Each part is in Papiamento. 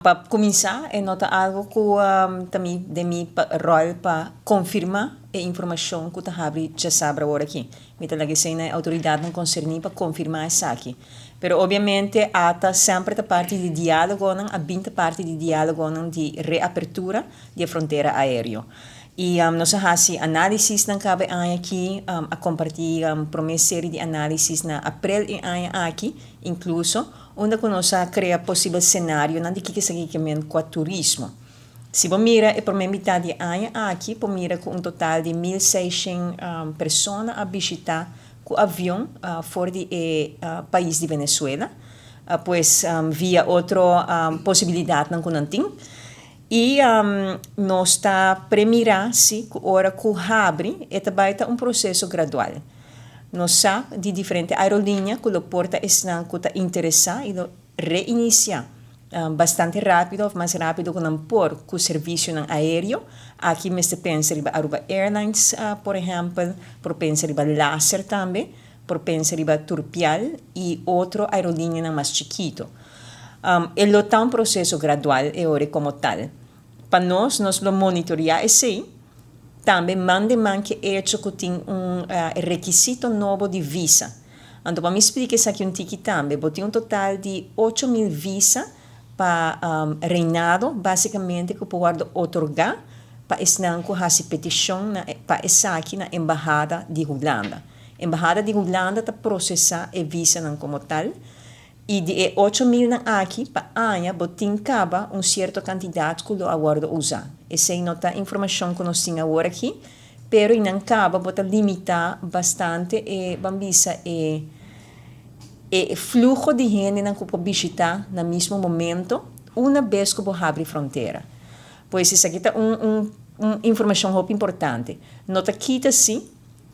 Pa kuminsá, e no ta algu ku ta mi den mi ròl pa konfirmá e informashon ku ta habri djasabra awor aki. Mi ta laga esei na e outoridatnan konserní pa konfirmá esaki. Pero obiamente ata semper ta parti di diálogonan, a bin ta parti di diálogonan di reapertura di e frontera aéreo. I nos a hasi análisisnan kaba e aña aki, a kompartí promé seri di análisis na aprel e aña aki inkluso. Unda ku nos a krea posibel senarionan di kiko esaki ke men kua turismo. Si bo mira e promé mitad di e aña aki, por mira ku un total di 1600 persona a bishitá ku avion for di e pais di Venezuela, pues via otro posibilidatnan ku nan tin. I nos ta premirá si ku ora ku habri e ta bai ta un proseso gradual. Nos sa di diferente aerolínea ku lo por ta esnan ku ta interesá i lo reinisiá bastante rápido òf mas rápido ku nan por ku servisionan aéreo. Aki mester pensa riba Aruba Airlines, por ehèmpel, por pensa riba Láser tambe, por pensa riba Turpial i otro aerolíneanan mas chikito. E lo ta un proseso gradual e ora komo tal. Pa nos, nos lo monitoreá esei. Tambe man den man ke echo ku tin un rekisito nobo di visa. Anto pa mi splika esaki un tiki tambe, bo tin un total di 8000 visa pa reinado basikamente ku por wòrdu otorgá pa esnan ku hasi petishon na pa esaki na embahada di Hulanda. Embahada di Hulanda ta prosesá e visanan komo tal. I di e 8000 nan aki, pa aña bo tin kaba un sierto kantidat ku lo a wòrdu usá. Esei no ta informashon ku nos tin awor aki, pero i nan kaba bo ta limitá bastante e, ban bisa, e e fluho di hendenan ku por bishitá na mismo momento una bes ku bo habri frontera. Pues esaki ta un un un informashon hopi importante. No ta kita si.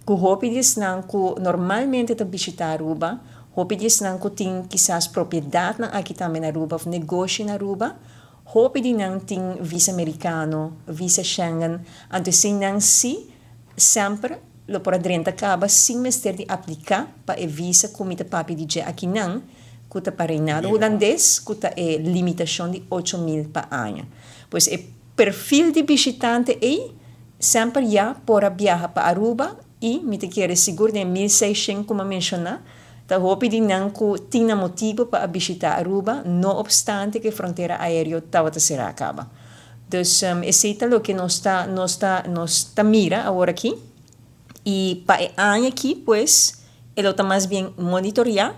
Ku hopi di esnan ku normalmente ta bishitá Aruba, hopi di esnan ku tin kisas propiedatnan aki tambe na Aruba òf negoshi na Aruba, hopi di nan tin visa merikano, visa Schengen, anto eseinan sí semper lo por a drenta kaba sin mester di apliká pa e visa ku mi ta papia di dje akinan, ku ta pa Reinado Hulandes, ku ta e limitashon di 8000 pa aña. Pues e perfil di bishitante ei semper ya por a biaha pa Aruba i mi ta kere sigur den e 1600 ku mi a menshoná, ta hopi di nan ku tin nan motibu pa a bishitá Aruba, no opstante ku e frontera aéreo tabata será kaba. Dus esei ta loke nos ta nos ta nos ta mira aworakí i pa e aña akí pues e lo ta mas bien monitoriá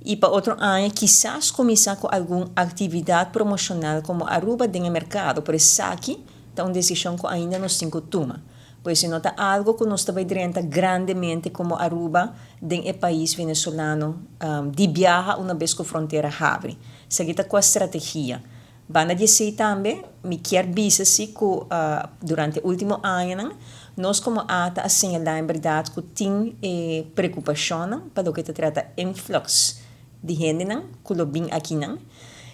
i pa otro aña kisas kuminsá ku algun aktividat promoshonal komo Aruba den e merkado, pero esaki ta un desishon ku ainda nos tin ku tuma. Pues e no ta algu ku nos ta bai drenta grandemente komo Aruba den e pais venezolano di biaha una bes ku frontera habri. Esaki ta kua strategia. Banda di esei tambe mi kier bisa si ku durante e ultimo añanan nos komo ata a señalá en bèrdat ku tin e preokupashonnan pa loke ta trata influx di hendenan ku lo bin akinan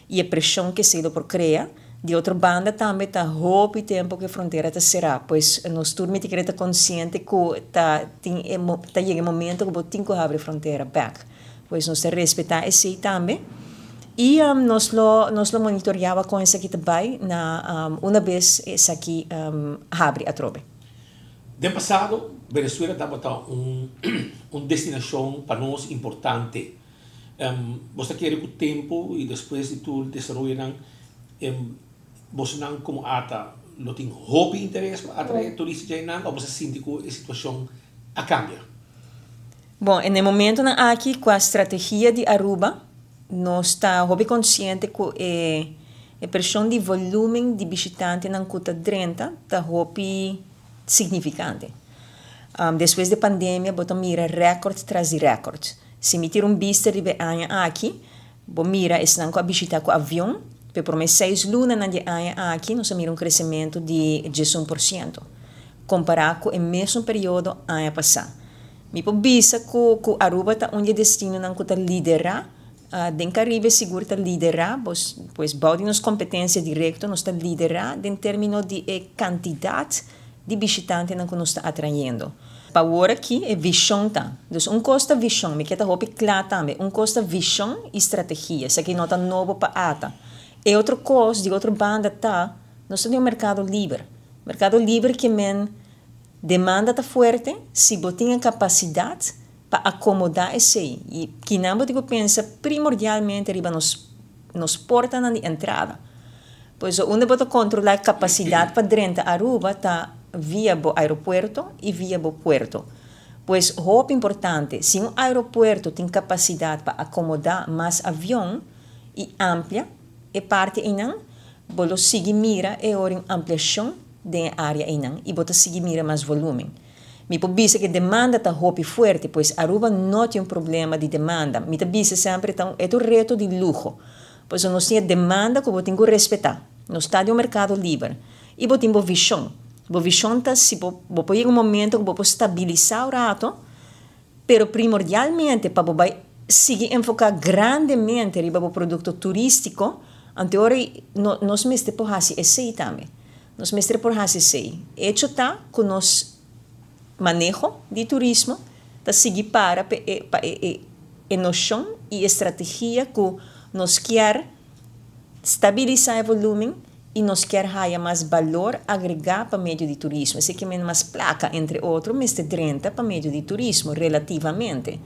i e preshon ku esei lo por krea. Di otro banda tambe ta hopi tempu ku e frontera ta será, pues nos tur mi ta kere ta konsiente ku ta tin e ta yega e momento ku bo tin ku habri frontera bèk. Pues nos ta respetá esei tambe i nos lo nos lo monitoreá wak kon esaki ta bai na una bes esaki habri atrobe. Den pasado Venezuela tabata un un destinashon pa nos importante. Bos ta kere ku tempu i despues di tur desaroyonan bosnan komo ata lo tin hopi interes pa atrae turista djainan òf bos a sinti ku e situashon a kambia? Bon, en e momentonan aki kua strategia di Aruba nos ta hopi konsiente ku e e preshon di volumen di bishitantenan ku ta drenta ta hopi signifikante. Despues di pandemia bo ta mira rèkòrt tras di rèkòrt. Si mi tira un bista riba e aña aki, bo mira esnan ku a bishitá ku avion, pa e promé seis lunanan di e aña aki nos a mira un kresementu di 11% kompará ku e mesun periodo aña pasá. Mi por bisa ku ku Aruba ta un di e destinonan ku ta liderá den Karibe sigur ta liderá, pues bou di nos kompetensia direkto nos ta liderá den término di e kantidat di bishitantenan ku nos ta atrayendo. Pa awor aki e vishon ta, dus un kos ta vishon, mi ke ta hopi kla tambe, un kos ta vishon i strategia, esaki no ta nobo pa ata. E otro kos, di otro banda ta, nos ta den un merkado liber. Merkado liber ke men demanda ta fuerte, si bo tin e kapasidat pa akomodá esei. I kinan bo tin ku pensa primordialmente riba nos nos portanan di entrada. Pues unda bo ta kontrolá e kapasidat pa drenta Aruba ta via bo aeropuerto i via bo puerto. Pues hopi importante, si un aeropuerto tin kapasidat pa akomodá mas avion i amplia e parti einan, bo lo sigui mira e ora un ampliashon den e área einan i bo ta sigui mira mas volúmen. Mi por bisa ku e demanda ta hopi fuerte, pues Aruba no tin un problema di demanda. Mi ta bisa semper e ta un e ta un reto di luho. Pasobra nos tin e demanda ku bo tin ku respetá. Nos ta den un merkado liber i bo tin bo vishon. Bo vishon ta si bo bo por yega un momento ku bo por stabilisá un rato, pero primordialmente pa bo bai sigui enfoká grandemente riba bo produkto turístiko, anto e ora ei no nos mester por hasi esei tambe. Nos mester por hasi esei. Echo ta ku nos maneho di turismo ta sigui para pa e pa e e noshon i e strategia ku nos kier stabilisá e volúmen i nos kier haya mas balor agregá pa medio di turismo. Esei ke men mas plaka, entre otro, mester drenta pa medio di turismo, relativamente.